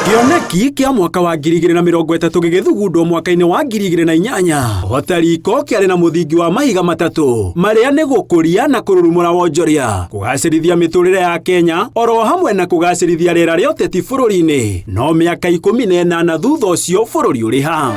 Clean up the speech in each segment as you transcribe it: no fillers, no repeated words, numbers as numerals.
Kĩoneki kĩa mwaka wa 2030 gĩgĩthugundwo mwaka-inĩ wa 2008 ota riko kĩarĩ na mũthingi wa mahiga matatũ marĩa nĩ gũkũria na kũrurumũra wonjoria, kũgacĩrithia mĩtũrĩre ya Kenya oro hamwe na kũgacĩrithia rĩera rĩa ũteti bũrũri-inĩ. No mĩaka 18 thutha ũcio bũrũri ũrĩ ha?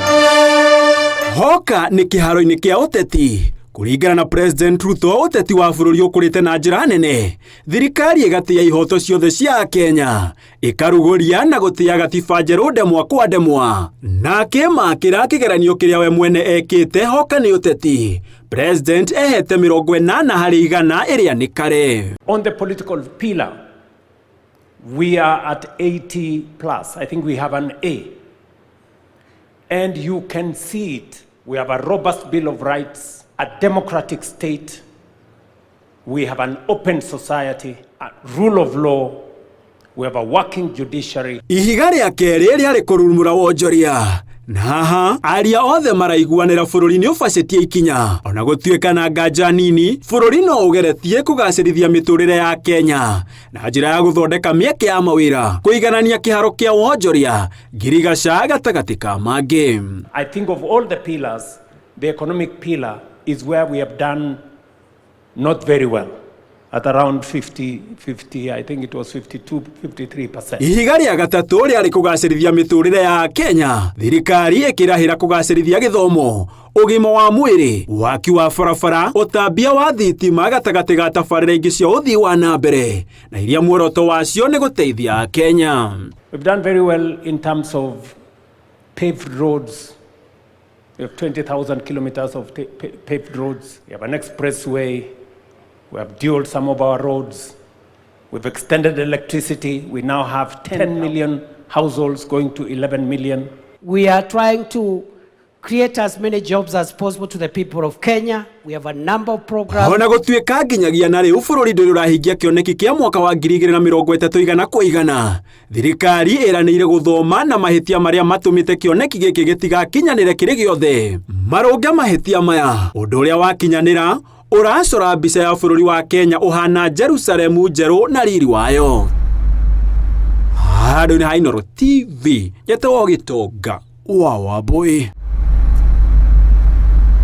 Hoka nĩ kĩharo-inĩ kĩa ũteti. Kũringana na President Ruto, ũteti wa bũrũri ũkũrĩte na njĩra nene, thirikari ĩgatĩĩa ihoto ciothe cia Akenya, ĩkarugũria na gũtĩĩa gatiba njerũ ndemwa kwa ndemwa, na akĩmakĩra kĩgeranio kĩrĩa we mwene ekĩte. Hoka nĩ ũteti. President ehete 80% ĩrĩa nĩ kare. On the political pillar, we are at 80 plus. I think we have an A. And you can see it. We have a robust Bill of Rights, a democratic state. We have an open society, a rule of law. We have a working judiciary. Ihiga rĩa kerĩ rĩarĩ kũrurumũra wonjoria, na haha aria othe maraiguanĩra bũrũri nĩ ũbacĩtie ikinya. Ona gũtuĩka na nganja nini, bũrũri no ũgeretie kũgacĩrithia mĩtũrĩre ya Kenya na njĩra ya gũthondeka mĩeke ya mawĩra, kũiganania kĩharo kĩa wonjoria, ngirigaca gatagatĩ ka mangĩ. I think of all the pillars, the economic pillar is where we have done not very well, at around 50, 50, I think it was 52, 53%. Ihiga rĩa gatatũ rĩarĩ kũgacĩrithia mĩtũrĩre ya Kenya. Thirikari ĩkĩrahĩra kũgacĩrithia gĩthomo, ũgima wa mwĩrĩ, waki wa barabara, ũtambia wa thitima gatagatĩ ga tabarĩra ingĩ cia ũthii wa na mbere na iria muoroto wacio nĩ gũteithia Kenya. We've done very well in terms of paved roads. We have 20,000 kilometers of paved roads. We have an expressway. We have dualed some of our roads. We've extended electricity. We now have 10 million households going to 11 million. We are trying to create as many jobs as possible to the people of Kenya. We have a number of programs. Ona gũtuĩka nginyagia na rĩu bũrũri ndũrĩ ũrahingia kĩoneki kĩa mwaka wa 2030 100%, thirikari ĩranĩire gũthoma na mahĩtia marĩa matũmĩte kĩoneki gĩkĩ gĩtigakinyanĩre kĩrĩ gĩothe, marũnge mahĩtia maya. Ũndũ ũrĩa wakinyanĩra ũracora mbica ya bũrũri wa Kenya ũhana Jerusalemu njerũ na riri wayo. Handũ-inĩ ha Inooro TV, njetagwo Gĩtonga wa Wambũi.